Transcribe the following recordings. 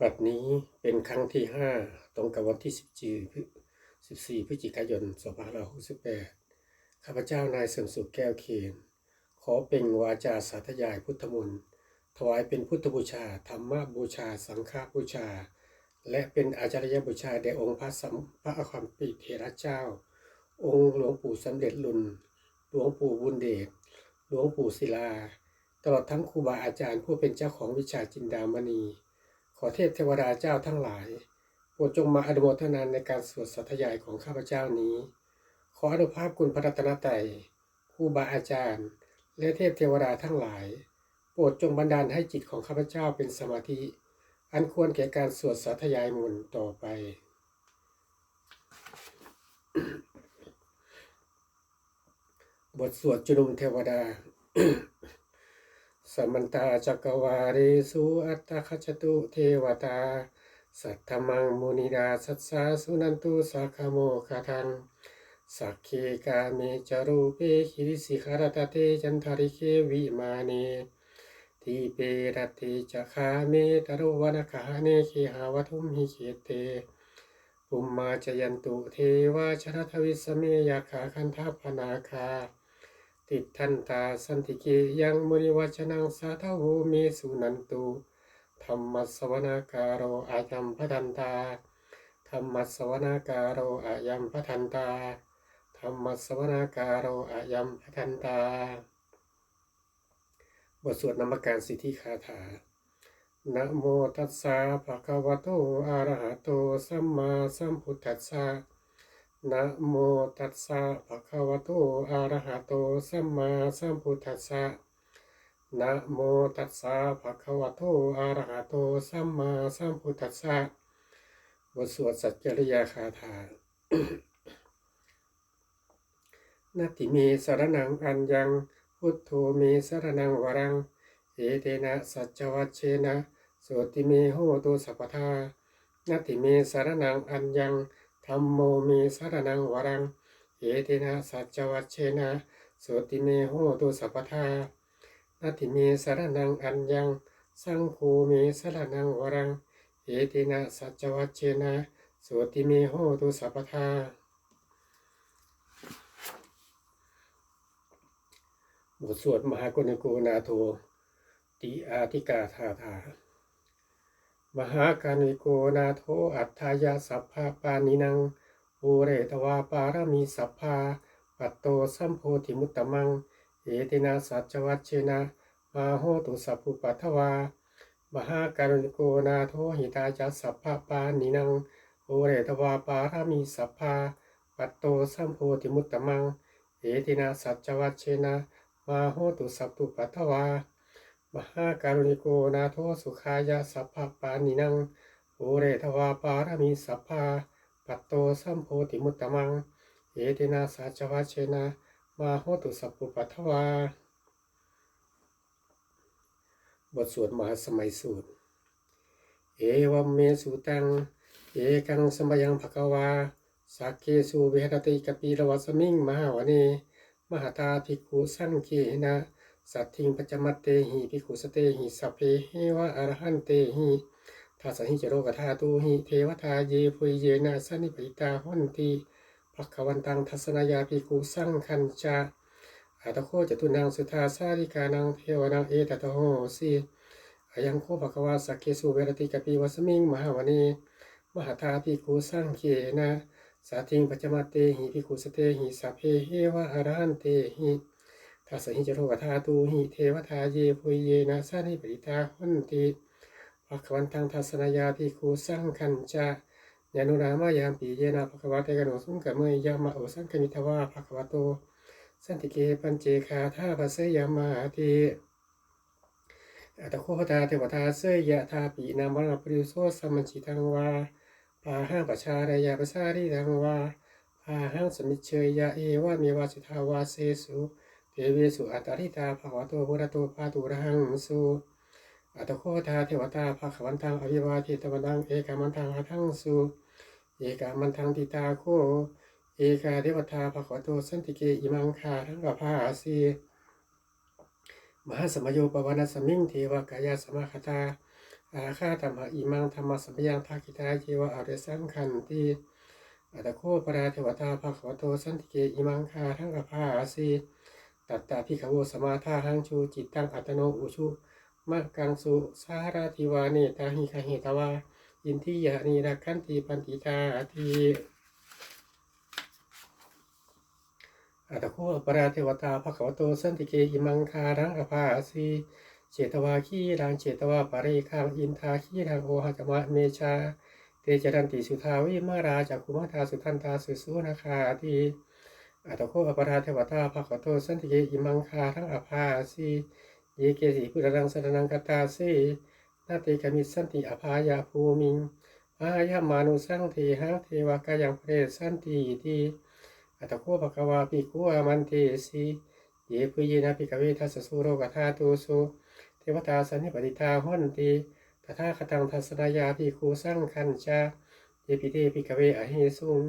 ບັດນີ້ເປັນຄັ້ງທີຫ້າ ຕົງກັບວັນທີສິບສີ່ ພ- ສິບສີ່ ພຶສຈິກາຍົນ ສອງພັນຫ້າຮ້ອຍຫົກສິບແປດ ຂ້າພະເຈົ້ານາຍເສີມສຸກ ແກ້ວເຄນ ຂໍເປັ່ງວາຈາສາທະຍາຍພຸດທະມົນ ຖວາຍເປັນພຸດທະບູຊາ, ທຳມະບູຊາ, ສັງຄະບູຊາ ແລະ ເປັນອາຈາລະຍະບູຊາແດ່ອົງພະສຳ- ພະອາຄັມປິເຖລະເຈົ້າ, ອົງຫຼວງປູ່ສຳເລັດລຸນ, ຫຼວງປູ່ບຸນເດດ, ຫຼວງປູ່ສິລາ, ຕະຫຼອດທັງຄູບາອາຈານຜູ້ເປັນເຈົ້າຂອງວິຊາຈິນດາມະນີ. ຂໍເທບເທວະດາເຈົ້າທັງຫຼາຍ ໂປດຈົ່ງມາອະນຸໂມທະນາໃນການສວດສາທະຍາຍຂອງຂ້າພະເຈົ້ານີ້. ຂໍອານຸພາບຄຸນພະລັດຕະນະໄຕ, ຄູບາອາຈານ ແລະ ເທບເທວະດາທັງຫຼາຍ ໂປດຈົ່ງບັນດານໃຫ້ຈິດຂອງຂ້າພະເຈົ້າເປັນສະມາທິ ອັນຄວນແກ່ການສວດສາທະຍາຍມົນຕໍ່ໄປ. ບົດສວດຊຸມນຸມເທວະດາ. Samantā cakkavāḷesu atrāgacchantu devatā, saddhammaṃ munirājassa suṇantu saggamokkhadaṃ. Sagge kāme ca rūpe girisikharataṭe cantalikkhe vimāne, dīpe raṭṭhe ca gāme taruvanagahane gehavatthumhi khette, bhummā cāyantu devā jalathalavisame yakkhagandhabbanāgā, tiṭṭhantā santike yaṃ munivaravacanaṃ sādhavo me suṇantu. Dhammassavanakālo ayambhadantā. Dhammassavanakālo ayambhadantā. Dhammassavanakālo ayambhadantā. ບົດສວດນະມັດການສິດທິຄາຖາ. Namo tassa bhagavato arahato sammāsambuddhassa. Namo tassa bhagavato arahato sammāsambuddhassa. Namo tassa bhagavato arahato sammāsambuddhassa. ບົດສວດສັດຈະລິຍາຄາຖາ. Natthi me saraṇaṃ aññaṃ, buddho me saraṇaṃ varaṃ, etena saccavajjena sotthi me hotu sabbadā. Natthi me saraṇaṃ aññaṃ, dhammo me saraṇaṃ varaṃ, etena saccavajjena sotthi me hotu sabbadā. Natthi me saraṇaṃ aññaṃ, saṅgho me saraṇaṃ varaṃ, etena saccavajjena sotthi me hotu sabbadā. ບົດສວດມະຫາກາລຸນິໂກນາໂທ ຕິອາທິກາຖາຖາ. Mahākāruṇiko nātho atthāya sabbapāṇinaṃ, pūretvā pāramī sabbā, patto sambodhimuttamaṃ, etena saccavajjena mā hontu sabbupaddavā. Mahākāruṇiko nātho hitāya sabbapāṇinaṃ, pūretvā pāramī sabbā, patto sambodhimuttamaṃ, etena saccavajjena mā hontu sabbupaddavā. Mahākāruṇiko nātho sukhāya sabbapāṇinaṃ, pūretvā pāramī sabbā, patto sambodhimuttamaṃ, etena saccavajjena mā hontu sabbupaddavā. ບົດສວດມະຫາສະໄໝສູດ. Evaṃ me sutaṃ. Ekaṃ samayaṃ bhagavā sakkesu viharati kapilavatthusmiṃ mahāvane mahatā bhikkhusaṅghena saddhiṃ pañcamattehi bhikkhusatehi sabbeheva arahantehi. Dasahi ca lokadhātūhi devatā yebhuyyena sannipatitā honti bhagavantaṃ dassanāya bhikkhusaṅghañca. Atha kho catunnaṃ suddhācārikānaṃ devānaṃ etadahosi. Ayaṃ kho bhagavā sakkesu viharati kapilavatthusmiṃ mahāvane mahatā bhikkhusaṅghena saddhiṃ pañcamattehi bhikkhusatehi sabbeheva arahantehi. Dasahi ca lokadhātūhi devatā yebhuyyena sannipatitā honti bhagavantaṃ dassanāya bhikkhusaṅghañca. Yannūna mayampi yena bhagavā etadanuttaraṃ sākadhammadesanāya sākaccettā mā osaṅkamitvā bhagavato santike paccekagāthā bhāseyyāmāti. Atha kho tā devatā seyyathāpi nāma balavāhakā puriso sammiñjitaṃ vā bāhaṃ pasāreyya pasāritaṃ vā bāhaṃ sammiñjeyya evameva suddhāvāsesu devesu antarahitā bhagavato purato pāturahaṃsu. Atha kho tā devatā bhagavantaṃ abhivādetvāna ekamantaṃ aṭṭhaṃsu. Ekamantaṃ ṭhitā kho ekā devatā bhagavato santike imaṃ gāthaṃ abhāsi. Mahāsamayo pavanasmiṃ devakāyā samāgatā ສາຄາທຳມະ ອິມັງທຳມະສະມະຍັງ ທັກຂິຕາ ເຍວະ ອະລິສັງຂັນຕິ. ອັດຖະໂຄ ປະລາ ເທວະຕາ ພະຄະວະໂຕ ສັນຕິເກ ອິມັງ ຄາລັງ ອະພາສີ. ຕັດຕະ ພິກຂະໂວ ສະມາທາຫັງ ຈຸຈິດຕັງ ອັດຕະໂນ ອຸຊຸ ມະກັງສຸ ສາລາທິວາ ເນຕາຫິ ກະເຫຕະວາ ອິນທິຍານີ ລັກຂັນຕິ ປັນຕິຕາ ອາຕິ. ອັດຖະໂຄ ອະປະລາ ເທວະຕາ ພະຄະວະໂຕ ສັນຕິເກ ອິມັງ ຄາລັງ ອະພາສີ. ເຈຕະວາ ຄີລັງ ເຈຕະວາ ປະເຣຂັງ ອິນທາ ຄີລັງ ໂອຫະຈະມະ ເມຈາ ເຕ ຈະລັນຕິ ສຸທາ ວິມະລາ ຈັກຂຸມະທາ ສຸທັນຕາ ສຸສູນະຄາ ອາຕິ. ອັດຖະໂຄ ອະປະລາ ເທວະຕາ ພະຄະວະໂຕ ສັນຕິເກ ອິມັງ ຄາລັງ ອະພາສີ. ເຍເກ ເສ ພຸດທະລັງ ສະລະນັງ ຄັດຖາເສ ນະ ເຕ ກະມິດສັນຕິ ອະພາຍະພູມິງ ອາຍະມານຸສັງ ເທຫັງ ເທວະກາຍັງ ປະເຣສັນຕິ ຕິ. ອັດຖະໂຄ ພະຄະວາ ພິກຂຸ ອາມັນເຕສີ. ເຍ ປຸຍເຍນະ ພິກຂະເວ ທັດສະໂສ ໂລກະທາຕຸໂສ ເທວະຕາ ສັນນິປະຕິຕາ ໂຫນຕິ ຕະຖາຄະຕັງ ທັດສະນະຍາ ພິກຂຸ ສັງຄັນຈາ. ເຍປິ ເຕ ພິກຂະເວ ອະເຫສຸງ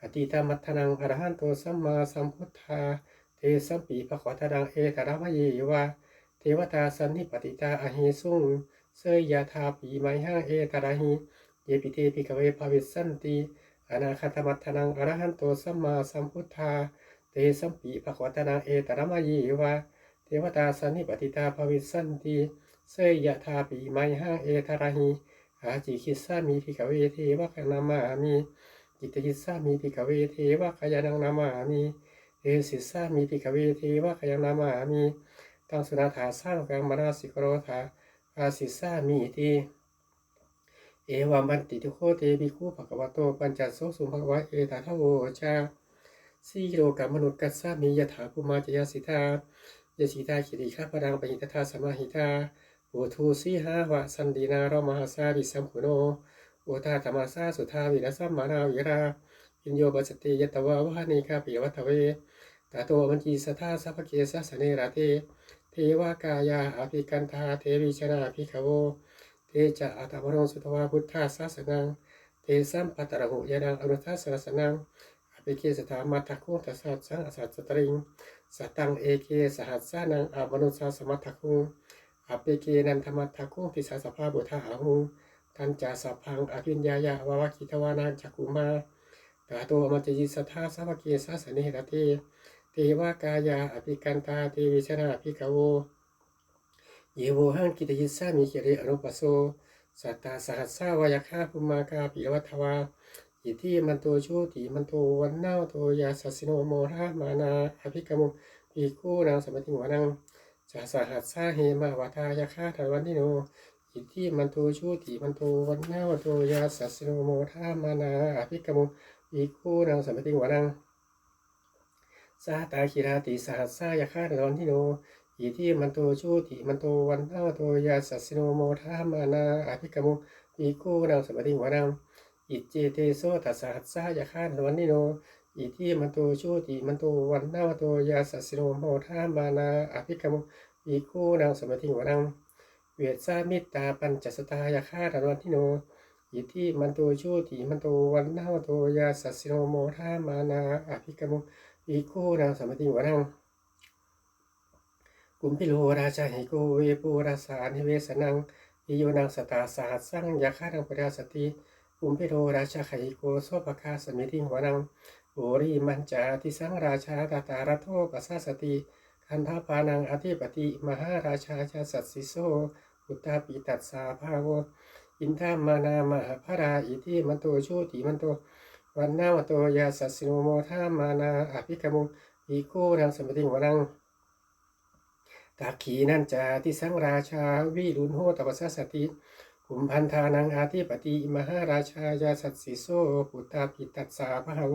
ອະຕີຕະມັດທະນັງ ອະລະຫັນໂຕ ສຳມາສຳພຸດທາ ເຕສັມປິ ພະຄະວະຕານັງ ເອຕະລະມະເຍວະ ເທວະຕາ ສັນນິປະຕິຕາ ອະເຫສຸງ ເສຍຍະຖາ ປີມະຫັງ ເອຕະລະຫິ. ເຍປິ ເຕ ພິກຂະເວ ພະວິສສັນຕິ ອະນາຄະຕະມັດທະນັງ ອະລະຫັນໂຕ ສຳມາສຳພຸດທາ ເຕສັມປິ ພະຄະວະຕານັງ ເອຕະລະມະເຍວະ ເທວະຕາ ສັນນິປະຕິຕາ ພະວິສສັນຕິ ເສຍຍະຖາ ປີມະຫັງ ເອຕະລະຫິ. ອາຈິກິດສາມິ ພິກຂະເວ ເທວະກາຍັງ ນະມາມິ. ກິດຕະກິດສາມິ ພິກຂະເວ ເທວະກາຍັງ ນະມາມິ. ເດສິດສາມິ ພິກຂະເວ ເທວະກາຍັງ ນະມາມິ. ຕັງ ສຸນາຖາ ສາວະກັງ ມະນະສິກະໂຣທາ ພະສິດສາມິ ຕິ. ເອວັມ ບັນຕິ ທຸກໂຂ ເຕ ພິກຂຸ ພະຄະວະໂຕ ປັນຈະໂຊສຸງ ພະຄະວາ ເອຕະທະໂວຈາ. ສີໂລກະມະນຸດກັດສາມິ ຍະຖາ ພູມາ ຈະຍັງ ສິດທາ ເຢ ສິດທາ ກິຕິຄະພະລັງ ປະຫິຕະທາ ສະມາຫິຕາ ປຸຖຸ ສີຫາວະສັນຕິ ນາໂຣມະຫາສາ ວິສັງຄຸໂນ ໂອທາທະມາສາ ສຸທາ ວິລະສະມະນາ ວີລາ ວິນໂຍ ປັດສະຕິ ຍະຕະວາ ວາເນ ກາປິລະວັດທະເວ ຕະໂຕ ອະມັນຈະຊີ ສັດທາ ສາວະເກ ສາສະເນ ລະເຕ ເທວະກາຍາ ອະພິກກັນທາ ເຕ ວິຊານາ ພິກຂະໂວ ເຕ ຈະ ອາຕະມະໂນ ສຸດທະວາ ພຸດທະສາສະນັງ ເຕ ສຳປັດຕະລະຫຸ ຍານັງ ອະນຸທັດສະນະສະນັງ ອາເປເກ ສະຖາມັດທະຄຸງ ທັດສະຫັດສັງ ອະສັດສະຕະລິງ ສະຕັງ ເອເກ ສະຫັດສານັງ ອະມະນຸດສະສະມັດທະຄຸງ ອາເປເກ ນັນທະມັດທະຄຸງ ຕິສາສະພາ ພຸດທະອາຫຸ ທັນຈະ ສະພັງ ອະພິນຍາຍະ ວາວະກິດຕະວານັງ ຈັກຂຸມາ ຕາໂຕ ອະມັນຈະຊີ ສັດທາ ສາວະເກ ສາສະເນ ລະເຕ ເທວະກາຍາ ອະພິກກັນທາ ເຕ ວິຊານາ ພິກຂະໂວ ເຍໂວຫັງ ກິດຕະກິດສາມິ ເຄເລ ອະນຸປັສໂສ ສັດຕະສະຫັດສາວະ ຍັກຂາ ພູມາ ກາປິລະວັດທະວາ ອິດທິມັນໂຕ ໂຊຕິມັນໂຕ ວັນນະວັນໂຕ ຢະສັດສິໂນ ໂມທະມານາ ອະພິກຂະມຸ ພິກຂຸນັງ ສະມະຕິງ ວະນັງ ຊະສະຫັດສາ ເຮມະວັດທາ ຍັກຂາ ທັນວັນຕິໂນ ອິດທິມັນໂຕ ໂຊຕິມັນໂຕ ວັນນະວັນໂຕ ຢະສັດສິໂນ ໂມທະມານາ ອະພິກຂະມຸ ພິກຂຸນັງ ສະມະຕິງ ວະນັງ ຊາຕາຄີລາ ຕິສະຫັດສາ ຍັກຂາ ທັນວັນຕິໂນ ອິດທິມັນໂຕ ໂຊຕິມັນໂຕ ວັນນະວັນໂຕ ຢະສັດສິໂນ ໂມທະມານາ ອະພິກຂະມຸ ພິກຂຸນັງ ສະມະຕິງ ວະນັງ ອິດເຈ ເຕ ໂຊຕະສະຫັດສາ ຍັກຂາ ທັນວັນຕິໂນ ອິດທິມັນໂຕ ໂຊຕິມັນໂຕ ວັນນະວັນໂຕ ຢະສັດສິໂນ ໂມທະມານາ ອະພິກຂະມຸ ພິກຂຸນັງ ສະມະຕິງ ວະນັງ ເວດສາມິດຕາ ປັນຈະສັດຕາ ຍັກຂາ ທັນວັນຕິໂນ ອິດທິມັນໂຕ ໂຊຕິມັນໂຕ ວັນນະວັນໂຕ ຢະສັດສິໂນ ໂມທະມານາ ອະພິກຂະມຸ ພິກຂຸນັງ ສະມະຕິງ ວະນັງ ກຸມພິໂລ ຣາຊາຫິໂກ ເວປຸລະສານິເວສະນັງ ພິໂຍນັງ ຊາຕະສະຫັດສັງ ຍັກຂານັງ ປະຊາສະຕິ ກຸມພິໂລ ຣາຊາຄະຫິໂກ ໂສພະກາ ສະມິດທິງ ວະນັງ ໂອຣິມັນຈາ ຕິສັງ ຣາຊາ ທາຕາຣະໂທ ປະຊາສະຕິ ກັນທະປານັງ ອະທິປະຕິ ມະຫາຣາຊາ ຢະສັດສິໂສ ພຸດທາປິຕັດສາພາໂວ ອິນທາມານາ ມະຫາພະລາ ອິດທິມັນໂຕ ໂຊຕິມັນໂຕ ວັນນະວັນໂຕ ຢະສັດສິໂນ ໂມທະມານາ ອະພິກຂະມຸ ພິກຂຸນັງ ສະມະຕິງ ວະນັງ ທັກຂິນັນຈາ ຕິສັງ ຣາຊາ ວິລຸນໂຫຕະ ປະຊາສະຕິ ກຸມພັນທານັງ ອະທິປະຕິ ມະຫາຣາຊາ ຢະສັດສິໂສ ພຸດທາປິຕັດສາພາໂວ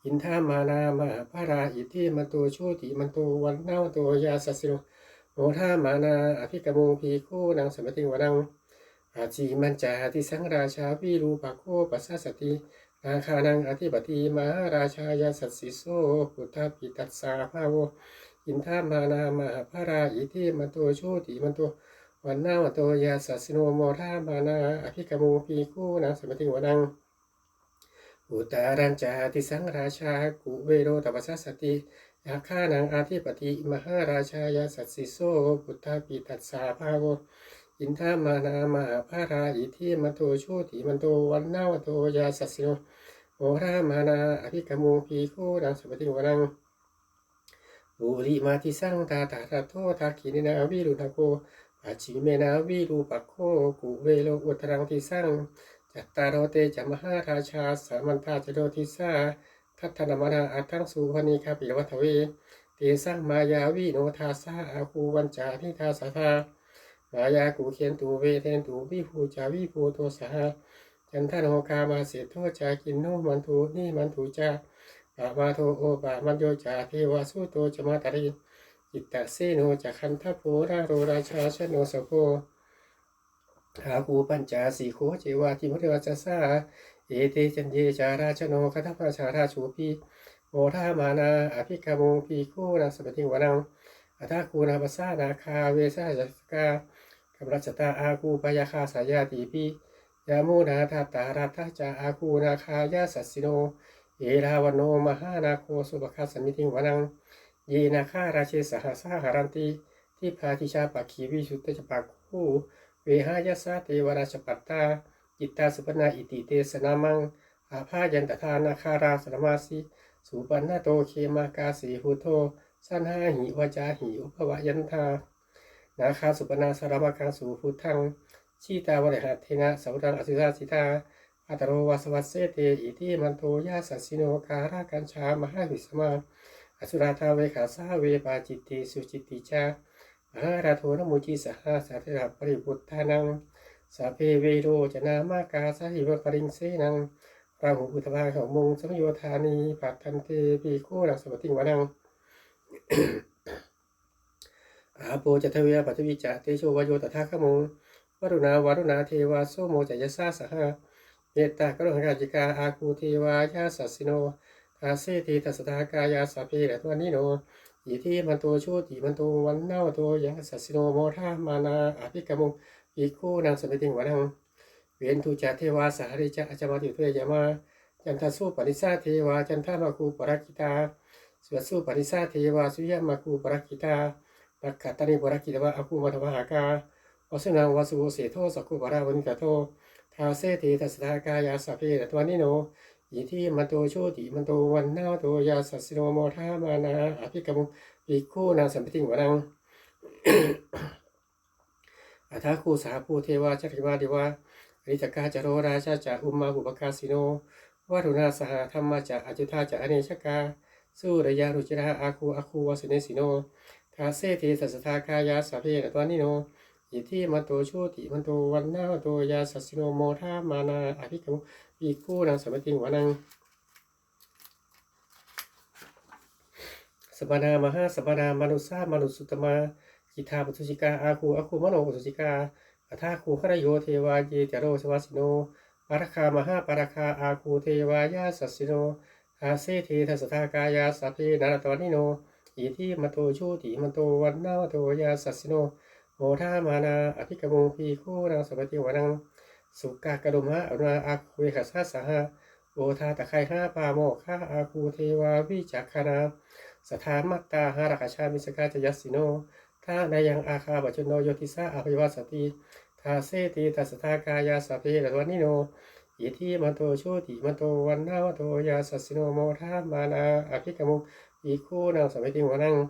ອິນທາມານາ ມະຫາພະລາ ອິດທິມັນໂຕ ໂຊຕິມັນໂຕ ວັນນະວັນໂຕ ຢະສັດສິໂນ ໂມທະມານາ ອະພິກຂະມຸ ພິກຂຸນັງ ສະມະຕິງ ວະນັງ ອາຈີມັນຈາ ຕິສັງ ຣາຊາ ວິຣູປະໂຄ ປະຊາສະຕິ ນາຄານັງ ອະທິປະຕິ ມະຫາຣາຊາ ຢະສັດສິໂສ ພຸດທາປິຕັດສາພາໂວ ອິນທາມານາ ມະຫາພະລາ ອິດທິມັນໂຕ ໂຊຕິມັນໂຕ ວັນນະວັນໂຕ ຢະສັດສິໂນ ໂມທະມານາ ອະພິກຂະມຸ ພິກຂຸນັງ ສະມະຕິງ ວະນັງ ອຸດຕາຣັນຈາ ຕິສັງ ຣາຊາ ກຸເວໂລຕະປະຊາສະຕິ ຍັກຂານັງ ອະທິປະຕິ ມະຫາຣາຊາ ຢະສັດສິໂສ ພຸດທາປິຕັດສາພາໂວ Indamānā mahābbalā, iddhimanto jutimanto vaṇṇavanto yasassino, modamānā abhikkāmuṃ bhikkhūnaṃ samitiṃ vanaṃ. Purimadisaṃ dhataraṭṭho, dakkhiṇena virūḷhako, pacchimena virūpakkho, kuvero uttaraṃ disaṃ. Cattāro te ca mahārājā, samantā caturo disā, daddallamānā aṭṭhaṃsu, vane kāpilavatthave. Tesaṃ māyāvino dāsā, āgū pañca sikkhāsadā, māyā kuṭeṇḍu veṭeṇḍu, viṭū ca viṭuṭo saha. Candano kāmaseṭṭho ca, kinnughaṇḍu nighaṇḍu ca, pamādo opamañño ca, devasūto ca mātali. Cittaseno ca gandhabbo, naḷo rājā janosabho, āgū pañca sikho ceva, timbarojasā. Ete caññe ca rājāno, gandhabbā ca rājubhi, modamānā abhikkāmuṃ bhikkhūnaṃ samitiṃ vanaṃ. Athāgū nābhasā nāgā, vesāli cittakā kambalassatarā, āgū pāyāgā saha ñātibhi. Yāmunā dhataraṭṭhā ca, āgū nāgā yasassino, erāvaṇo mahānāgo, sopāga samitiṃ vanaṃ. Ye nāgarāje sahasā haranti, dibbā dijā pakkhi visuddhacakkhū, vehāyasā te vanamajjhapattā, citrā supaṇṇā iti tesa nāmaṃ. Abhayantadā nāgarā saha mahesī, supaṇṇato khemamakāsi buddho, saṇhāhi vācāhi upavhayantā, nāgā supaṇṇā saraṃamakaṃsu buddhaṃ, jitā vajirahatthena samuddaṃ asurā sitā. Bhātaro vāsavassete iddhimanto yasassino, kālakañjā mahābhismā asurā dānaveghasā, vepacitti sucitti ca pahārādo namucī saha, sātīrava baliputtānaṃ sabbe verocanāmakā, sannayhitvā baliṃ senaṃ rāhubhaddamupāgamuṃ, samayodāni bhaddante bhikkhūnaṃ samitiṃ vanaṃ. Āpo ca paṭhavī ca paṭhavī ca tejo vāyo tadāgamuṃ, varuṇā vāruṇā devā somo ca yasasā saha, mettākaruṇākāyikā āgū devā yasassino, dasete dasadhā kāyā sabbe nānattavaṇṇino, iddhimanto jutimanto vaṇṇavanto yasassino, modamānā abhikkāmuṃ bhikkhūnaṃ samitiṃ vanaṃ. Veṇḍū ca devā sahalī ca āyasmato te yamā, candassūpanisā devā candamāgū purakkhitā, suriyassūpanisā devā suriyamāgū purakkhitā, nakkhattāni purakkhitvā āgū mandavalāhakā, vasūnaṃ vāsavo seṭṭho sakkopāga purindado, dasete dasadhā kāyā sabbe nānattavaṇṇino, iddhimanto jutimanto vaṇṇavanto yasassino, modamānā abhikkāmuṃ bhikkhūnaṃ samitiṃ vanaṃ. Athāgū sahabhū devā jalathalavismā devā, ariṭṭhakā ca rojā ca ummāpupphanibhāsino, varuṇā sahadhammā ca accutā ca anejakā, sūleyyarucirā āgū āgū vāsavanesino, dasete dasadhā kāyā sabbe nānattavaṇṇino, iddhimanto jutimanto vaṇṇavanto yasassino, modamānā abhikkāmuṃ bhikkhūnaṃ samitiṃ vanaṃ. Samānā mahāsamānā mānusā mānusuttamā, khiḍḍāpadūsikā āgū āgū manopadūsikā, athāgū harayo devā ye ca rojavāsino, pāragā mahāpāragā āgū devā yasassino, dasete dasadhā kāyā sabbe nānattavaṇṇino, iddhimanto jutimanto vaṇṇavanto yasassino, modamānā abhikkāmuṃ bhikkhūnaṃ samitiṃ vanaṃ. Sukkā karumhā aruṇā āgū veghanasā saha, odātagayhā pāmokkhā āgū devā vicakkhaṇā, sadāmattā hāragajā missakā ca yasassino, thanayaṃ āgā pajjunno yo disā abhivassati, dasete dasadhā kāyā sabbe nānattavaṇṇino, iddhimanto jutimanto vaṇṇavanto yasassino, modamānā abhikkāmuṃ bhikkhūnaṃ samitiṃ vanaṃ.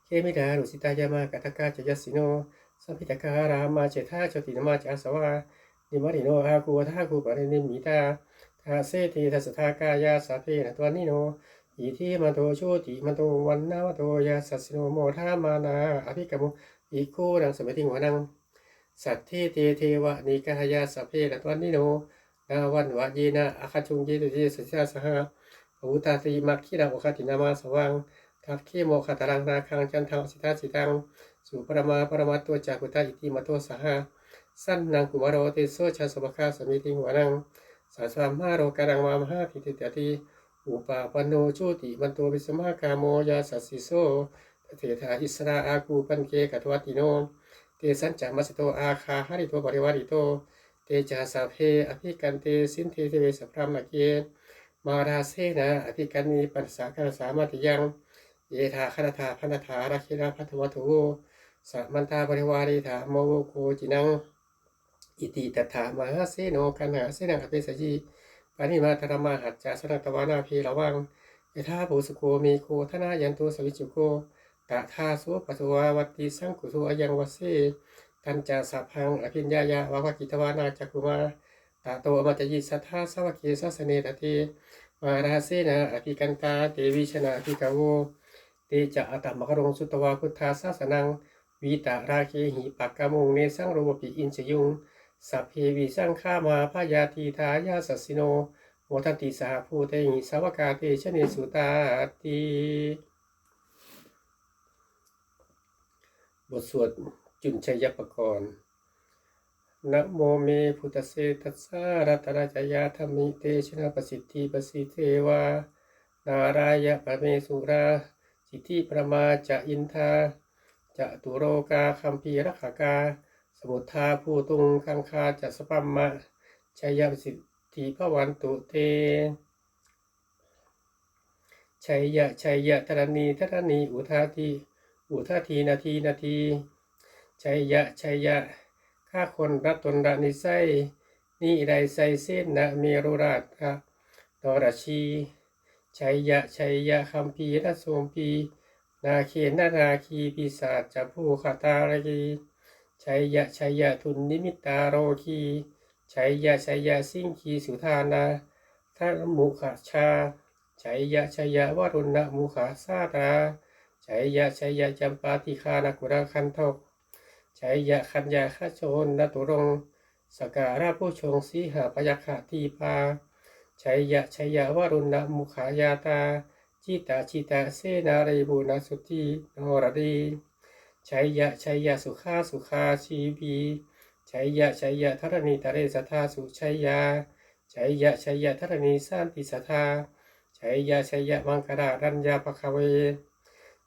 Khemiyā tusitā yāmā kaṭṭhakā ca yasassino, lambitakā lāmaseṭṭhā jotināmā ca āsavā, nimmānaratino āgū athāgū paranimmitā, dasete dasadhā kāyā sabbe nānattavaṇṇino, iddhimanto jutimanto vaṇṇavanto yasassino, modamānā abhikkāmuṃ bhikkhūnaṃ samitiṃ vanaṃ. Saṭṭhete devanikāyā sabbe nānattavaṇṇino, nāmanvayena āgañchuṃ ye caññe sadisā saha, pavutthajātimakkhīlaṃ oghatiṇṇamanāsavaṃ, dakkhemoghataraṃ nāgaṃ candaṃva asitātitaṃ, sudāruṇā paramatto ca puttā iddhimato saha, sanaṅkumāro tisso ca sopāga samitiṃ vanaṃ. Sahassabrahmalokānaṃ mahābrahmābhitiṭṭhati, upapanno jutimanto bhismākāmo yasassi so, dasettha issarā āgū paccekavasavattino, tesañca majjhato āgā hārito parivārito, te ca sabbe abhikkante sinde deve sabrahmake, mārasenā abhikkāmi pañcasekassaṃ mandiyaṃ, ye tathāgatā bandhatha rāgena bandhamatthu vo, ສະມັນຕາ ປະລິວາເຣ ຖາມະໂວ ໂຄຈິນັງ ອິຕິຕັດຖະ ມະຫາເສໂນ ກັນຫາເສນະ ອະເປສະຍິ ປະນິມາຕະລະມະຫັດຈາ ສະນັດຕະວານາເພລະວັງ ຍະຖາພູສຸໂກ ເມໂຄ ທະນາຍັນໂຕ ສະວິດຈຸໂກ ຕະທາໂສ ປະໂສວາວັດຕິ ສັງຄຸໂສ ອະຍັງວັດເສ ຕັນຈະສະພັງ ອະພິນຍາຍະ ວາວະກິດຕະວານາ ຈັກຂຸມາ ຕະໂຕ ອະມາຈະຍິ ສັດທາສາວະເກ ສາສະເນ ຕະເທ ມະຫາເສນາ ອະພິກັນຕາ ເຕ ວິຊານາ ອະພິກະໂວ ເຕ ຈະ ອະຕະມະກະລຸງ ສຸດຕະວາ ພຸດທະສາສະນັງ ວີຕະຣາເຄຫິ ປັກກະມຸງ ເນສັງ ໂລມະປິ ອິນຈະຍຸງ ສັບເພ ວິສັງຂາ ມະຫາພະຍາ ທີທາ ຍາສັດສິໂນ ໂມທັນຕິ ສະຫະພູເຕຫິ ສາວະກາ ເຕຈະເນສຸ ຕາຕິ. ບົດສວດຈຸນໄຊຍະປະກອນ. ນະໂມເມ ພຸດທະເຊຕັດສະ ລັດຕະນະຈະຍາທຳມິ ເຕຊະນະປະສິດທິ ປະສິດເທວາ ນາຣາຍະປະເມສຸຣາ ສິດທິບຣະມາຈະ ອິນທາ ຈະຕຸໂລກາ ຄັມພີລັກຂະກາ ສະມຸດທາພູຕຸງ ຄັງຄາຈະ ສະພຳມະ ໄຊຍະປະສິດທິ ພະວັນຕຸເຕ. ໄຊຍະ ໄຊຍະ ທະລະນີ ທະລະນີ ອຸທາທິ ອຸທາທີ ນະທີ ນະທີ ໄຊຍະ ໄຊຍະ ຄາຄົນ ລັດຕົນ ລະນິໄຊ ນິໄລໄຊ ເສນະ ເມລຸຣາດ ນະ ນໍລະຊີ ໄຊຍະ ໄຊຍະ ຄັມພີ ນະໂສມພີ ນາເຄນະ ນາຄີ ປີສາດຈະ ພູຄະຕາລະກີ ໄຊຍະ ໄຊຍະ ທຸນນິມິດຕາໂລຄີ ໄຊຍະ ໄຊຍະ ສິງຄີ ສຸທານາ ທະມຸຂະຊາ ໄຊຍະ ໄຊຍະ ວະລຸນນະມຸຂະສາຕາ ໄຊຍະ ໄຊຍະ ຈຳປາຕິຄານະກຸລະຄັນທົກ ໄຊຍະ ຄັນຍະ ຄະໂຊນະຕຸລົງ ສະກາລະພູຊົງ ສີຫະພະຍັກຂະທີປາ ໄຊຍະ ໄຊຍະ ວະລຸນນະມຸຂະຍາຕາ ຈິຕະຈິຕະ ເສນາລີ ບຸນະສຸດທີ ນໍລະດີ ໄຊຍະ ໄຊຍະ ສຸຂາສຸຂາຊີວີ ໄຊຍະ ໄຊຍະ ທະລະນີຕະເລ ສັດທາສຸໄຊຍາ ໄຊຍະ ໄຊຍະ ທະລະນີ ສັນຕິສັດທາ ໄຊຍະ ໄຊຍະ ມັງຄະລາຣັນຍາພະຄະເວ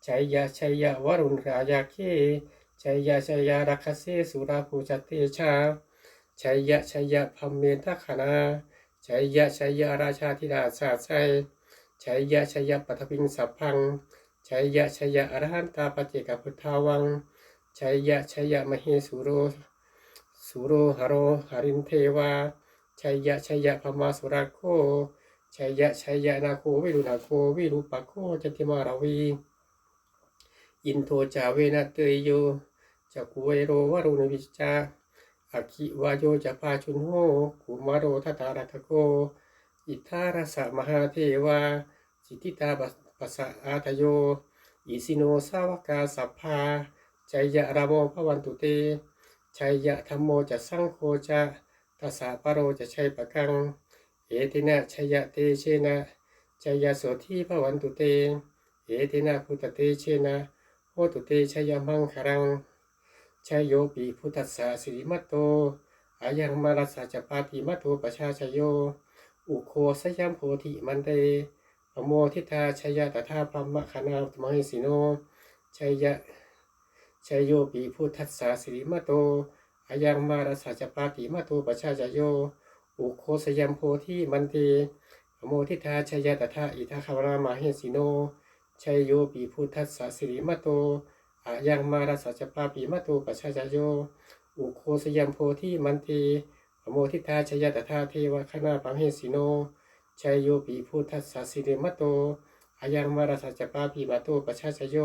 ໄຊຍະ ໄຊຍະ ວະລຸນກາຍາເຄ ໄຊຍະ ໄຊຍະ ລັກຂະເສ ສຸລາພູຈະເຕຊາ ໄຊຍະ ໄຊຍະ ພະເມນທັກຂະນາ ໄຊຍະ ໄຊຍະ ລາຊາທິລາຊາໄຊ ໄຊຍະ ໄຊຍະ ປັດຖະວິງສັບພັງ ໄຊຍະ ໄຊຍະ ອະລະຫັນຕາປັດເຈກະພຸດທາວັງ ໄຊຍະ ໄຊຍະ ມະເຫສຸໂຣ ສຸໂຣຫະໂຣຫະລິນເທວາ ໄຊຍະ ໄຊຍະ ພະມາສຸລັກໂຄ ໄຊຍະ ໄຊຍະ ນາໂຄ ວິລຸນາໂຄ ວິຣູປະໂຄ ຈັນຕິມາລາວີ ອິນໂທຈາ ເວນະເຕໂຍ ຈັກຂຸເວໂຣ ວະລຸນວິຊາ ອັກຂິວາໂຍຈະ ພາຊຸນໂຮ ກຸມາໂຣ ທະຕາລັດຖະໂກ ອິດທາລະສະ ມະຫາເທວາ ສິດທິຕາ ປະ ປະສະອາທະໂຍ ອິຊິໂນ ສາວະກາ ສັບພາ ໄຊຍະ ລາໂມ ພະວັນຕຸເຕ ໄຊຍະ ທຳໂມຈະ ສັງໂຄຈະ ທັດສະປະໂລຈະ ໄຊຍະປະກັງ ເອເຕນະ ໄຊຍະເຕເຊນະ ໄຊຍະໂສທີ ພະວັນຕຸເຕ ເອເຕນະ ພຸດທະເຕເຊນະ ໂຫຕຸເຕ ໄຊຍະມັງຄະລັງ ໄຊໂຍປິ ພຸດທັດສະ ສິລິມະໂຕ ອະຍັງມາຣັດສະຈະ ປາຕິມະໂຕ ປະຊາຊະໂຍ ອຸໂຄສະຍັມໂພທິມັນເຕ ປະໂມທິດທາ ໄຊຍະຕະຖາ ພະມະຄະນາ ມະເຫສິໂນ ໄຊຍະ ໄຊໂຍປິ ພຸດທັດສະ ສິລິມະໂຕ ອະຍັງມາຣັດສະຈະ ປາຕິມະໂຕ ປະຊາຊະໂຍ ອຸໂຄສະຍັມໂພທິມັນເຕ ປະໂມທິດທາ ໄຊຍະຕະຖາ ອິດຖະຄະນາ ມະເຫສິໂນ ໄຊໂຍປິ ພຸດທັດສະ ສິລິມະໂຕ ອະຍັງມາຣັດສະຈະ ປາຕິມະໂຕ ປະຊາຊະໂຍ ອຸໂຄສະຍັມໂພທິມັນເຕ ປະໂມທິດທາ ໄຊຍະຕະຖາ ເທວະຄະນາ ມະເຫສິໂນ ໄຊໂຍປິ ພຸດທັດສະ ສິລິມະໂຕ ອະຍັງມາຣັດສະຈະ ປາຕິມະໂຕ ປະຊາຊະໂຍ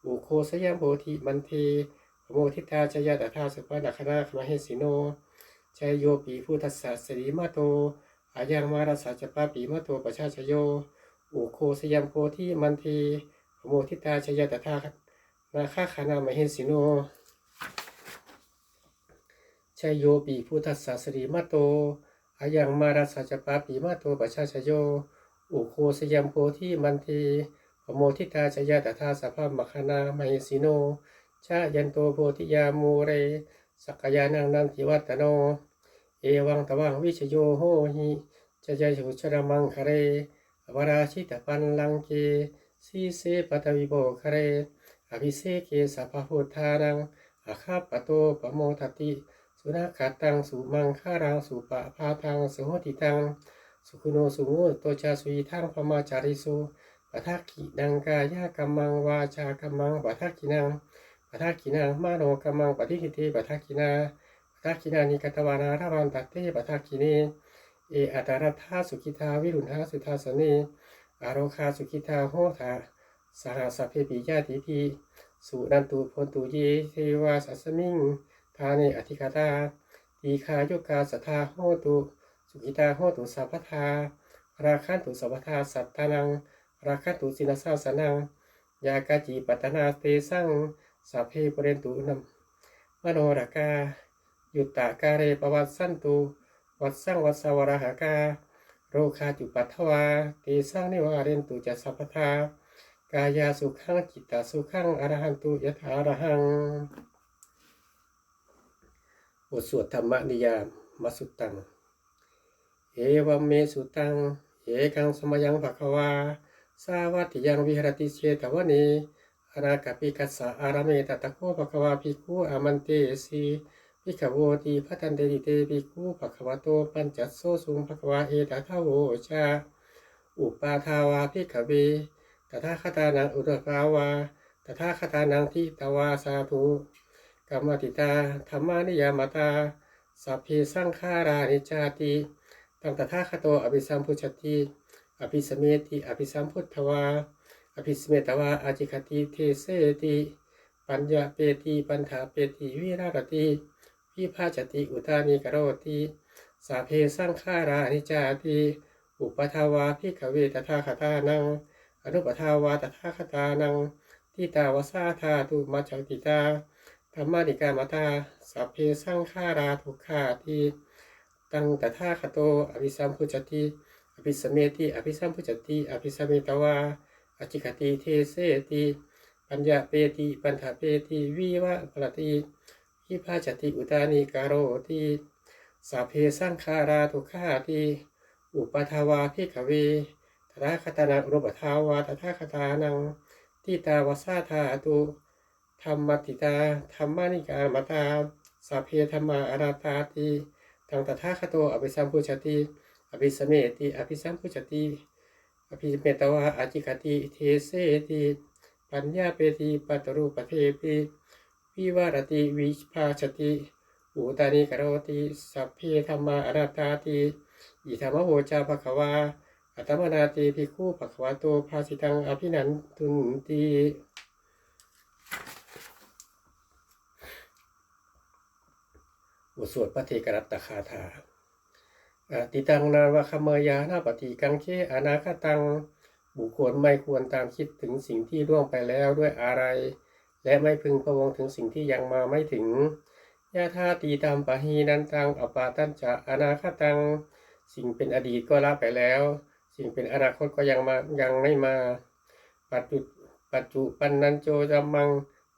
ອຸໂຄສະຍັມໂພທິມັນເຕ ປະໂມທິດທາ ໄຊຍະຕະຖາ ສຸປະນະຄະນາ ມະເຫສິໂນ ໄຊໂຍປິ ພຸດທັດສະ ສິລິມະໂຕ ອະຍັງມາຣັດສະຈະ ປາຕິມະໂຕ ປະຊາຊະໂຍ ອຸໂຄສະຍັມໂພທິມັນເຕ ປະໂມທິດທາ ໄຊຍະຕະຖາ ນາຄະຄະນາ ມະເຫສິໂນ ໄຊໂຍປິ ພຸດທັດສະ ສິລິມະໂຕ ອະຍັງມາຣັດສະຈະ ປາຕິມະໂຕ ປະຊາຊະໂຍ ອຸໂຄສະຍັມໂພທິມັນເຕ ປະໂມທິດທາ ໄຊຍະຕະຖາ ສະພະມະຄະນາ ມະເຫສິໂນ ຈະຍັນໂຕ ໂພທິຍາ ມູເລ ສັກກະຍານັງ ນັນທິວັດຕະໂນ ເອວັງຕະວັງ ວິຊະໂຍ ໂຫຫິ ຈະຍະໂສ ຊະນະມັງຄະເລ ອະປະລາຊິຕະປັນລັງເກ ສີເສປະທະວີໂພຄະເລ ອະພິເສເກ ສັບພະພຸດທານັງ ອາຄາປະໂຕ ປະໂມທະຕິ ສຸນະຂະຕັງ ສຸມັງຄະລັງ ສຸປະພາທັງ ສຸໂຫຕິຕັງ ສຸຂະໂນ ສຸມຸດໂຕຈະ ສຸຫິທັງ ບະມະຈາຣິສຸ ປະທັກຂິນັງ ກາຍະກຳມັງ ວາຈາກຳມັງ ປະທັກຂິນັງ ປັດຖະກິນາ ມະໂນກຳມັງ ປະຕິທິເຕ ປັດຖະກິນາ ປັດຖະກິນານິ ກະຕະວານາ ລະພັນຕະເຕ ປັດຖະກິເນ ເອ ອັດຕະລັດຖາ ສຸກິທາ ວິລຸນຫາ ສຸທັດສະເນ ອາໂລຄາ ສຸກິທາ ໂຫທະ ສະຫະ ສັບເພປິ ຍາຕິປິ ສຸນັນຕຸ ໂພນຕຸ ເຢ ເທວາ ສັດສະມິງ ຖາເນ ອະທິກະຕາ ດີຄາຍຸກາ ສັດທາ ໂຫຕຸ ສຸກິຕາ ໂຫຕຸ ສັບພະທາ ລັກຂັນຕຸ ສັບພະທາ ສັດຕານັງ ລັກຂັນຕຸ ຈິນນະສາສະນັງ ຢາກາຈິປັດຕະນາ ເຕສັງ ສັບເພ ປຸເຣນຕຸ ມະໂນລະກາ ຍຸດຕະກາເຣ ປະວັດສັນຕຸ ວັດສັງ ວັດສະວະລະຫະກາ ໂລຄາຈຸປັດຖະວາ ເຕສັງ ນິວາເຣນຕຸ ຈະ ສັບພະທາ ກາຍາສຸຂັງ ຈິດຕະສຸຂັງ ອາລະຫັນຕຸ ຍະຖາອາລະຫັງ. ບົດສວດທຳມະນິຍາມະສຸດຕັງ. ເອວັມເມສຸຕັງ ເອກັງສະມະຍັງ ພະຄະວາ ສາວັດຕິຍັງ ວິຫາຣະຕິ ເຊຕະວະເນ ອະນາກະປິຄັດສະອາຣາເມ ຕະຖະໂຄ ພະຄະວາ ພິກຂຸ ອາມັນເຕສີ ພິກຂະໂວຕິ ພະທັນເຕຕິ ເຕພິກຂຸ ພະຄະວະໂຕ ປັນຈະໂຊສຸງ ພະຄະວາ ເອຕະຖະໂວຈາ ອຸປາທາວາ ພິກຂະເວ ຕະຖາຄະຕານັງ ອຸປະທາວາ ຕະຖາຄະຕານັງ ທິຕະວາ ສາທຸ ກຳມະຕິຕາ ທຳມານິຍາມະຕາ ສັບເພ ສັງຂາຣາ ອະນິດຈາຕິ ຕັງ ຕະຖາຄະໂຕ ອະພິສຳພຸດຈະຕິ ອະພິສະເມຕິ ອະພິສຳພຸດທະວາ ອະພິສະເມຕະວາ ອາຈິກຂະຕິ ເທເສຕິ ປັນຍະເປຕິ ປັນຖະເປຕິ ວິລະລະຕິ ວິພະຈະຕິ ອຸດຕານີກະໂຣຕິ ສັບເພ ສັງຂາຣາ ອະນິດຈາຕິ ອຸປະທາວາ ພິກຂະເວ ຕະຖາຄະຕານັງ ອະນຸປະທາວາ ຕະຖາຄະຕານັງ ທິຕາວະສາທາຕຸ ມັດຈະກະຕິຕາ ທຳມານິກາມະຕາ ສັບເພ ສັງຂາຣາ ທຸກຂາຕິ ຕັງ ຕະຖາຄະໂຕ ອະພິສຳພຸດຈະຕິ ອະພິສະເມຕິ ອະພິສຳພຸດຈະຕິ ອະພິສະເມຕະວາ ອາຈິກຂະຕິ ເທເສຕິ ປັນຍະເປຕິ ປັນຖະເປຕິ ວິວະລະຕິ ວິພະຈະຕິ ອຸດຕານີກະໂຣຕິ ສັບເພ ສັງຂາຣາ ທຸກຂາຕິ ອຸປະທາວາ ພິກຂະເວ ຕະຖາຄະຕານັງ ອະນຸປະທາວາ ຕະຖາຄະຕານັງ ທິຕາວະສາທາຕຸ ທຳມະຕິຕາ ທຳມານິກາມະຕາ ສັບເພທຳມາອະນັດຕາຕິ ຕັງ ຕະຖາຄະໂຕ ອະພິສຳພຸດຈະຕິ ອະພິສະເມຕິ ອະພິສຳພຸດຈະຕິ ອະພິສະເມຕະວາ ອາຈິກຂະຕິ ເທເສຕິ ປັນຍາເປຕິ ປັດຕະຣູປະເທປິ ວິວະລະຕິ ວິພະຈະຕິ ອຸດຕານີກະໂຣຕິ ສັບເພທຳມາອະນັດຕາຕິ ອິດຖະມະໂຫຈາ ພະຄະວາ ອາຕະມະນາ ເຕ ພິກຂຸ ພະຄະວະໂຕ ພາສິຕັງ ອະພິນັນຕຸນຕິ. ບົດສວດພະເທກະລັດຕະຄາຖາ. ອະຕິຕັງ ນານະວະຄະເມຍານະ ປະຕິກັງເຂ ອະນາຄະຕັງ. ບຸກຄົນໄມ່ຄວນຕາມຄິດເຖິງສິ່ງທີ່ລ່ວງໄປແລ້ວດ້ວຍອາໄລ ແລະ ໄມ່ເພິ່ງພະວົງເຖິງສິ່ງທີ່ຍັງມາໄມ່ເຖິງ. ຍະຖາອະຕີຕາມປະຫີນັນຕັງ ອະປາຕັນຈະອະນາຄະຕັງ. ສິ່ງເປັນອະດີດກໍລະໄປແລ້ວ, ສິ່ງເປັນອະນາຄົດກໍຍັງມາ, ຍັງໄມ່ມາ. ປັດຈຸ, ປັດຈຸປັນນັນໂຈ ທຳມັງ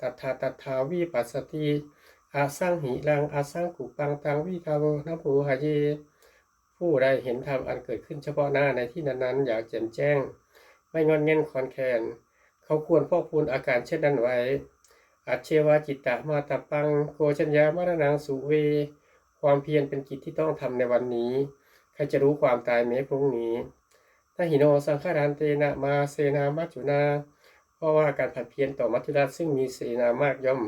ຕັດຖະຕັດຖາວິປັດສະຕິ ອະສັງຫິລັງ ອະສັງກຸປັງ ຕັງ ວິທາໂວ ນະໂມ ຫະເຍ. ຜູ້ໃດເຫັນທຳອັນເກີດຂຶ້ນສະເພາະໜ້າໃນທີ່ນັ້ນໆ ຢ່າງແຈ່ມແຈ້ງ, ໄມ່ງອນແງ່ນຄອນແຄນ, ເຂົາຄວນພອກພູນອາການເຊັ່ນນັ້ນໄວ້. ອັດເຊວະຈິດຕະມາຕະປັງ ໂກ ຈັນຍາມະລະນັງ ສຸເວ. ຄວາມພຽນເປັນກິດທີ່ຕ້ອງທຳໃນວັນນີ້, ໃຜຈະຮູ້ຄວາມຕາຍແມ້ພລຸ້ງນີ້? ນະຫິໂນ ສັງຂາຣານເຕນະ ມະຫາເສນາ ມັດຈຸນາ. ເພາະວ່າການຜັດພຽນຕໍ່ມັດຈຸລາດ ຊຶ່ງມີເສນາມາກ ຍ່ອມ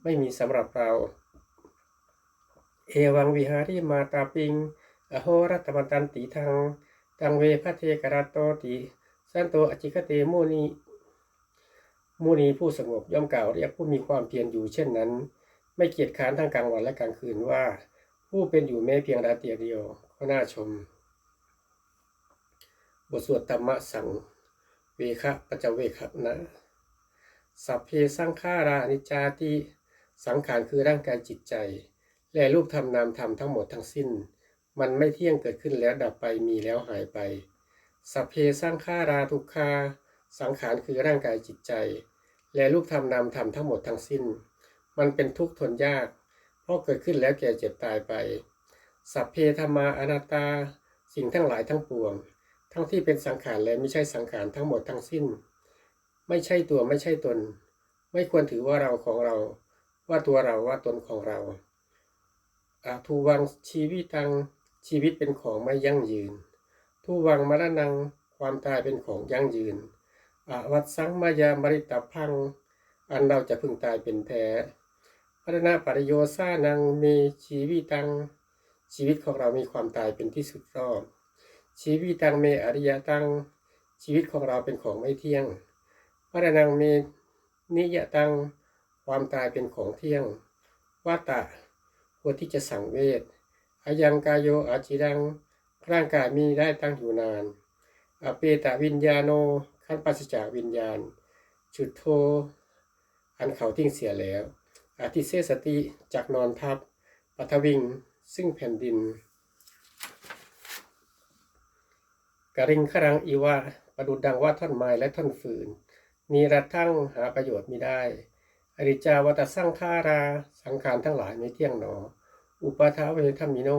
ໄມ່ມີສຳລັບເຮົາ. ເອວັງວິຫາຣິມາຕາປິງ ອະໂຫລະຕະມະຕັນຕິທັງ ຕັງ ເວ ພະເທກະລັດໂຕຕິ ສັນໂຕ ອາຈິກຂະເຕ ມຸນີ. ມຸນີຜູ້ສະຫງົບ ຍ່ອມກ່າວຮຽກຜູ້ມີຄວາມພຽນຢູ່ເຊັ່ນນັ້ນ ໄມ່ກຽດຄ້ານທັງກາງວັນ ແລະ ກາງຄືນວ່າ ຜູ້ເປັນຢູ່ແມ້ພຽງລາຕຣີດຽວ ກໍໜ້າຊົມ. ບົດສວດທຳມະສັງເວຄະປັດຈະເວກຂະນະ. ສັບເພສັງຂາລາອະນິດຈາຕິ. ສັງຂານຄືຮ່າງກາຍ, ຈິດໃຈ ແລະ ຮູບທຳນາມທຳທັງໝົດທັງສິ້ນ ມັນໄມ່ທ່ຽງ, ເກີດຂຶ້ນແລ້ວດັບໄປ, ມີແລ້ວຫາຍໄປ. ສັບເພສັງຂາລາທຸກຂາ. ສັງຂານຄືຮ່າງກາຍ, ຈິດໃຈ ແລະ ຮູບທຳນາມທຳທັງໝົດທັງສິ້ນ ມັນເປັນທຸກ, ທົນຍາກ, ເພາະເກີດຂຶ້ນແລ້ວແກ່ເຈັບຕາຍໄປ. ສັບເພທຳມາອະນັດຕາ. ສິ່ງທັງຫຼາຍທັງປວງ ທັງທີ່ເປັນສັງຂານ ແລະ ມິໃຊ່ສັງຂານ ທັງໝົດທັງສິ້ນ ໄມ່ໃຊ່ຕົວ, ໄມ່ໃຊ່ຕົນ, ໄມ່ຄວນຖືວ່າເຮົາ, ຂອງເຮົາ, ວ່າຕົວເຮົາ, ວ່າຕົນຂອງເຮົາ. ອະທຸວັງຊີວິຕັງ. ຊີວິດເປັນຂອງໄມ່ຢັ້ງຢືນ. ທຸວັງມະລະນັງ. ຄວາມຕາຍເປັນຂອງຢັ້ງຢືນ. ອະວັດສັງມາຍາມະລິຕະພັງ. ອັນເຮົາຈະເພິ່ງຕາຍເປັນແທ້. ມະລະນະປະລິໂຍສານັງ ເມ ຊີວິຕັງ ຊີວິດຂອງເຮົາມີຄວາມຕາຍເປັນທີ່ສຸດຮອບ. ຊີວິຕັງ ເມ ອະນິຍະຕັງ ຊີວິດຂອງເຮົາເປັນຂອງໄມ່ທ່ຽງ. ມະລະນັງ ເມ ນິຍະຕັງ ຄວາມຕາຍເປັນຂອງທ່ຽງ. ວັດຕະ ຄວນທີ່ຈະສັງເວດ. ອະຍັງກາໂຍອາຈີລັງ ຮ່າງກາຍມີໄດ້ຕັ້ງຢູ່ນານ. ອະເປຕະວິນຍາໂນ ຄັນປາສະຈາກວິນຍານ. ຈຸດໂທ ອັນເຂົາຖິ້ມເສຍແລ້ວ. ອະທິເສສະຕິ ຈັກນອນທັບ. ປະທະວິງ ຊຶ່ງແຜ່ນດິນ. ກະລິງຄະລັງ ອີວະ ປະດຸດດັ່ງວ່າທ່ອນໄມ້ ແລະ ທ່ອນຟືນ. ນິລັດທັງ ຫາປະໂຫຍດມິໄດ້. ອະນິດຈາ ວັດຕະສັງຂາລາ ສັງຂານທັງຫຼາຍໄມ່ທ່ຽງໜໍ. ອຸປາທາເວທຳມິໂນ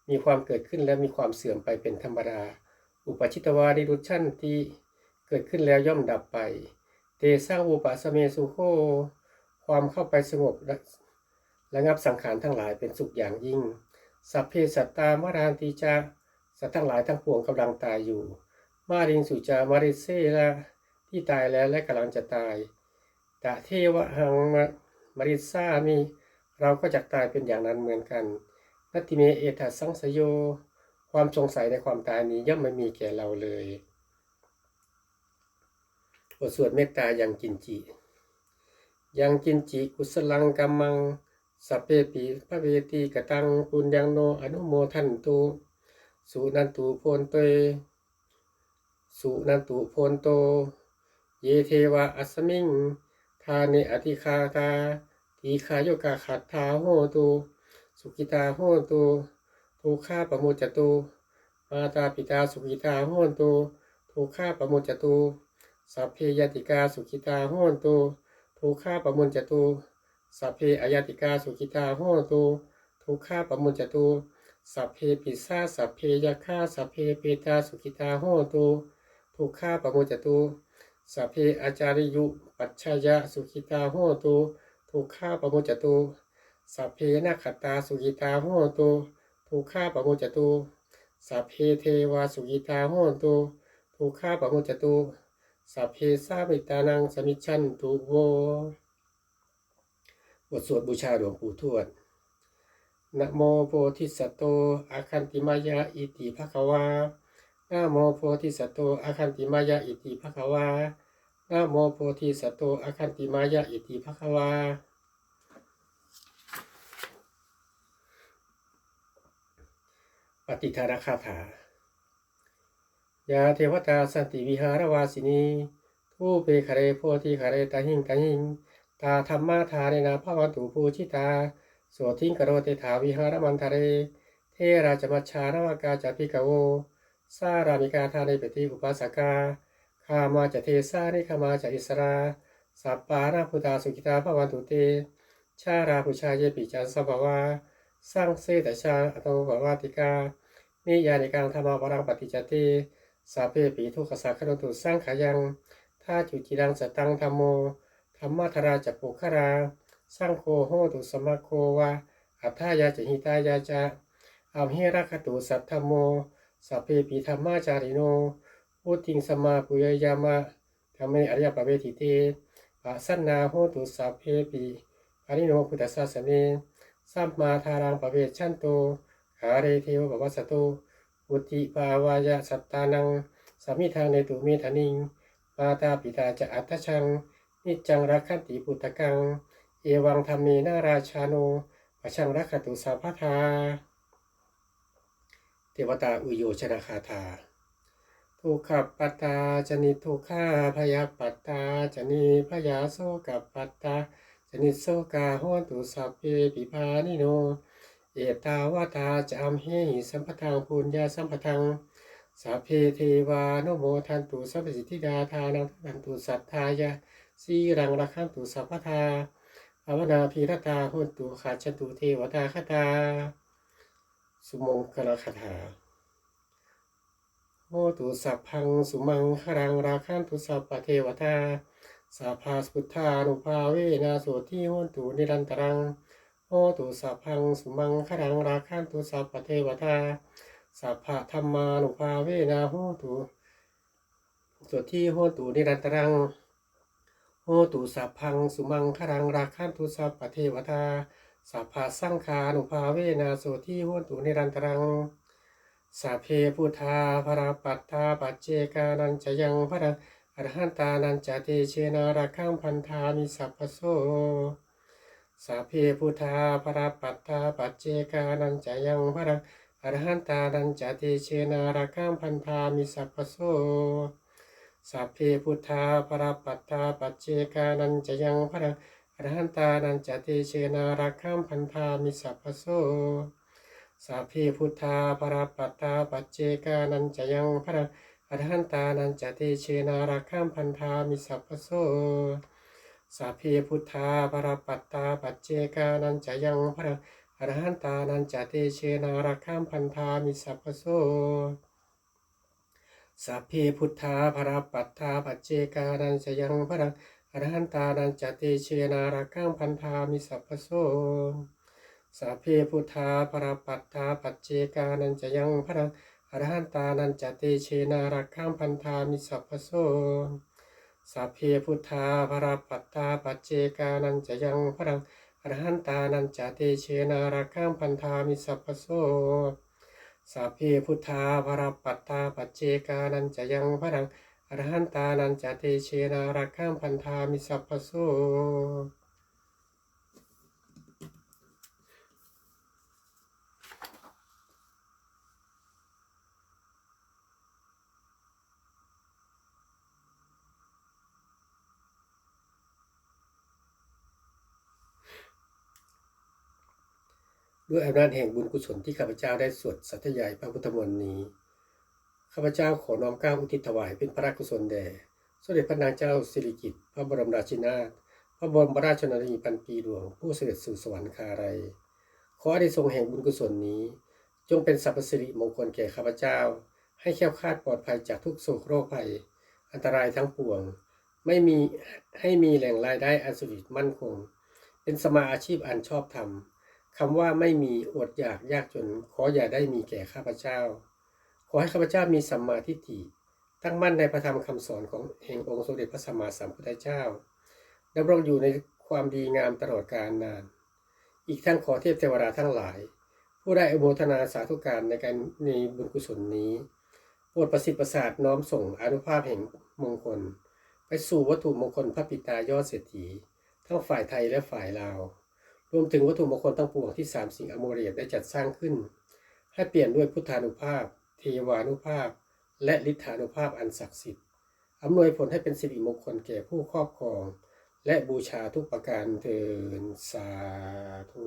ມີຄວາມເກີດຂຶ້ນ ແລະ ມີຄວາມເສື່ອມໄປເປັນທຳມະດາ. ອຸປະຈິດຕະວາ ນິລຸດສັນຕິ ເກີດຂຶ້ນແລ້ວຍ່ອມດັບໄປ. ເຕສັງ ວູປະສະເມ ສຸໂຂ ຄວາມເຂົ້າໄປສະຫງົບ ລະ ລະງັບສັງຂານທັງຫຼາຍເປັນສຸກຢ່າງຍິ່ງ. ສັບເພ ສັດຕາ ມະຣັນຕິຈະ ສັດທັງຫຼາຍທັງປວງກຳລັງຕາຍຢູ່. ມະຣິງສຸຈະ ມະຣິເສລະ ທີ່ຕາຍແລ້ວ ແລະ ກຳລັງຈະຕາຍ. ຕະເທວະ ຮັງ ມະ ມະຣິສາມິ ເຮົາກໍຈັກຕາຍເປັນຢ່າງນັ້ນເໝືອນກັນ. ນະຕິເມ ເອຕະສັງສະໂຍ ຄວາມສົງໄສໃນຄວາມຕາຍນີ້ຍ່ອມບໍ່ມີແກ່ເຮົາເລີຍ. ບົດສວດເມດຕາ ຍັງກິນຈິ. ຍັງກິນຈິ ກຸສະລັງກັມມັງ ສັບເພປິ ພະເວຕິ ກະຕັງ ປຸນຍັງໂນ ອະນຸໂມທັນຕຸ ສຸນັນຕຸ ໂພນເຕ ສຸນັນຕຸ ໂພນໂຕ ເຢ ເທວະ ອັດສະມິງ ຖາເນ ອະທິຄາຕາ ດີຄາຍຸກາ ຄັດຖາ ໂຫຕຸ ສຸກິຕາ ໂຫຕຸ ທຸກຂາປະມຸດຈະຕຸ ມາຕາປິຕາ ສຸກິຕາ ໂຫຕຸ ທຸກຂາປະມຸດຈະຕຸ ສັບເພຍາຕິກາ ສຸກິຕາ ໂຫຕຸ ທຸກຂາປະມຸດຈະຕຸ ສັບເພອາຍາຕິກາ ສຸກິຕາ ໂຫຕຸ ທຸກຂາປະມຸດຈະຕຸ ສັບເພປິສາ ສັບເພຍັກຂາ ສັບເພເປຕາ ສຸກິຕາ ໂຫຕຸ ທຸກຂາປະມຸດຈະຕຸ ສັບເພອາຈາລິຍຸປັດຊາຍະ ສຸກິຕາ ໂຫຕຸ ທຸກຂາປະມຸດຈະຕຸ ສັບເພນັກຂັດຕາ ສຸກິຕາ ໂຫຕຸ ທຸກຂາປະມຸດຈະຕຸ ສັບເພເທວາ ສຸກິຕາ ໂຫຕຸ ທຸກຂາປະມຸດຈະຕຸ ສັບເພສາມິດຕານັງ ສະມິດສັນຕຸ ໂວ ບົດສວດບູຊາຫຼວງປູ່ທວດ. ນະໂມໂພທິສັດໂຕ ອະຂັນຕິມາຍະ ອິຕິພະຄະວາ. ນະໂມໂພທິສັດໂຕ ອະຂັນຕິມາຍະ ອິຕິພະຄະວາ. ນະໂມໂພທິສັດໂຕ ອະຂັນຕິມາຍະ ອິຕິພະຄະວາ. ປະຕິທານະຄາຖາ. ຍາເທວະຕາສັນຕິວິຫາລະວາສິນີ ພູເປຄະເລໂພທິຄະເລ ຕະຫິງຕະຫິງ ຕາທຳມາທາເນນະ ພະວັນຕຸພູຈິຕາ ໂສທິງຄະໂຣເຕຖາ ວິຫາລະມັນທະເລ ເຖລາຈະມັດຈານະວະກາຈະພິກຂະໂວ ສາລານິກາທາເນປິ ເຕອຸປາສະກາ ຄາມາຈະເທສາ ນິຄາມາຈະອິດສະລາ ສັບປານາພູຕາ ສຸຂິຕາ ພະວັນຕຸເຕ ຊາລາປູຊາເຍປິ ຈັນສະພາວາ ສັງເສຕະຊາອະໂນປະວາຕິກາ ນິຍານິກັງທຳມະວະລັງປະຕິຈຈະເຕ ສັບເພປິທຸກຂະສາຄະໂນຕຸ ສັງຂະຍັງ ທາຈຸຈິລັງ ສະຕັງທຳໂມ ທຳມະທາລາຈະປຸກຄະລາ ສັງໂຄໂຫຕຸສະມະໂຄວາ ອັດຖາຍາຈະຫິຕາຍາຈະ ອັມເຮລັກຂະຕຸສັດທຳໂມ ສັບເພປິທຳມາຈາລິໂນ ວຸດທິງສະມາປຸເຍຍາມະ ທຳເມອະລິຍະປະເວທິເຕ ປະສັນນາໂຫຕຸ ສັບເພປິ ປານິໂນພຸດທະສາສະເນ ສຳມາທາລັງປະເວຊັນໂຕ ກາເລເທວະປະວັດສະຕຸ ວຸດທິພາວາຍະສັດຕານັງ ສະມິດທັງເນຕຸເມທານິງ ມາຕາປິຕາຈະອັດຕະຊັງ ນິດຈັງລັກຂັນຕິພຸດທະກັງ ເອວັງທຳເມນະຣາຊາໂນ ປະຊັງລັກຂະຕຸສັບພະທາ. ເທວະຕາອຸໂຍຊະນະຄາຖາ. ທຸກຂະປັດຕາຈະນິດທຸກຂາ ພະຍາປັດຕາຈະນິດພະຍາ ໂສກະປັດຕາຈະນິດໂສກາ ໂຫນຕຸສັບເພປິປານິໂນ ເອຕາວັດຕາຈະອັມເຫຫິ ສຳປະທັງ ປຸນຍະສຳປະທັງ ສັບເພເທວານຸໂມທັນຕຸ ສັບພະສິດທິດາທານັງທັນຕຸ ສັດທາຍະ ສີລັງລັກຂັນຕຸສັບພະທາ ພາວະນາພິລະຕາໂຫນຕຸ ຄັດສັນຕຸເທວະຕາຄະຕາ. ສຸມົງຄະລະຄາຖາ. ໂຫຕຸສັບພັງສຸມັງຄະລັງ ລັກຂັນຕຸສັບພະເທວະຕາ ສັບພະພຸດທານຸພາເວນະ ໂສທິໂຫນຕຸນິລັນຕະລັງ ໂຫຕຸສັບພັງສຸມັງຄະລັງ ລັກຂັນຕຸສັບພະເທວະຕາ ສັບພະທຳມານຸພາເວນະ ໂຫຕຸ ໂສທິໂຫນຕຸນິລັນຕະລັງ ໂຫ Hotu sabbaṃ sumaṅgalaṃ, rakkhantu sabbadevatā, sabbasaṅghānubhāvena sotthī hontu nirantaraṃ. Sabbe buddhā balappattā, paccekānañca yaṃ balaṃ, arahantānañca tejena, rakkhaṃ bandhāmi sabbaso. Sabbe buddhā balappattā, paccekānañca yaṃ balaṃ, arahantānañca tejena, rakkhaṃ bandhāmi sabbaso. Sabbe buddhā balappattā, paccekānañca yaṃ balaṃ, arahantānañca tejena, rakkhaṃ bandhāmi sabbaso. Sabbe buddhā balappattā, paccekānañca yaṃ balaṃ, arahantānañca tejena, rakkhaṃ bandhāmi sabbaso. Sabbe buddhā balappattā, paccekānañca yaṃ balaṃ, arahantānañca tejena, rakkhaṃ bandhāmi sabbaso. Sabbe buddhā balappattā, paccekānañca yaṃ balaṃ, arahantānañca tejena, rakkhaṃ bandhāmi sabbaso. Sabbe buddhā balappattā, paccekānañca yaṃ balaṃ, arahantānañca tejena, rakkhaṃ bandhāmi sabbaso. Sabbe buddhā balappattā, paccekānañca yaṃ balaṃ, arahantānañca tejena, rakkhaṃ bandhāmi sabbaso. Sabbe buddhā balappattā, paccekānañca yaṃ balaṃ, arahantānañca tejena, rakkhaṃ bandhāmi sabbaso. ດ້ວຍອຳນາດແຫ່ງບຸນກຸສົນທີ່ຂ້າພະເຈົ້າໄດ້ສວດສາທະຍາຍພະພຸດທະມົນນີ້, ຂ້າພະເຈົ້າຂໍນ້ອມເກົ້າອຸທິດຖວາຍເປັນພະລາກຸສົນແດ່ ສົມເດັດພະນາງເຈົ້າສິລິກິດ ພະບໍລົມລາຊິນາດ ພະບໍລົມລາຊະນະນີພັນປີຫຼວງ ຜູ້ສະເຫວີດສູ່ສະຫວັນຄາໄລ. ຂໍອານິສົງແຫ່ງບຸນກຸສົນນີ້ ຈົ່ງເປັນສັບພະສິລິມົງຄົນແກ່ຂ້າພະເຈົ້າ, ໃຫ້ແຄ້ວຄາດປອດໄພຈາກທຸກໂສກໂລກໄພ, ອັນຕະລາຍທັງປວງ, ໄມ່ມີ, ໃຫ້ມີແຫຼ່ງລາຍໄດ້ອັນສຸດมั่ນຄົງ, ເປັນສຳມາອາຊີບອັນຊອບທຳ. ຄຳວ່າໄມ່ມີ, ອົດຢາກ, ຍາກຈົນ, ຂໍຢ່າໄດ້ມີແກ່ຂ້າພະເຈົ້າ. ຂໍໃຫ້ຂ້າພະເຈົ້າມີສຳມາທິດຖິ, ຕັ້ງໝັ້ນໃນພະທຳຄຳສອນຂອງ ແຫ່ງອົງສົມເດັດພະສຳມາສຳພຸດທະເຈົ້າ, ດຳລົງຢູ່ໃນຄວາມດີງາມຕະຫຼອດການນານ. ອີກທັງຂໍເທບເທວະດາທັງຫຼາຍ ຜູ້ໄດ້ອະນຸໂມທະນາສາທຸການໃນການ ໃນບຸນກຸສົນນີ້ ໂປດປະສິດປະສາດນ້ອມສົ່ງອານຸພາບແຫ່ງມົງຄົນ ໄປສູ່ວັດຖຸມົງຄົນພະປິດຕາຍອດເສດຖີ ທັງຝ່າຍໄທ ແລະ ຝ່າຍລາວ, ລວມເຖິງວັດຖຸມົງຄົນທັງປວງທີ່ສາມສິງອະໂມເຣດໄດ້ຈັດສ້າງຂຶ້ນ ໃຫ້ປ່ຽນດ້ວຍພຸດທານຸພາບ, ເທວານຸພາບ ແລະ ລິດທານຸພາບອັນສັກສິດ, ອຳນວຍຜົນໃຫ້ເປັນສິລິມົງຄົນແກ່ຜູ້ຄອບຄອງ ແລະ ບູຊາທຸກປະການເທີນ. ສາທຸ.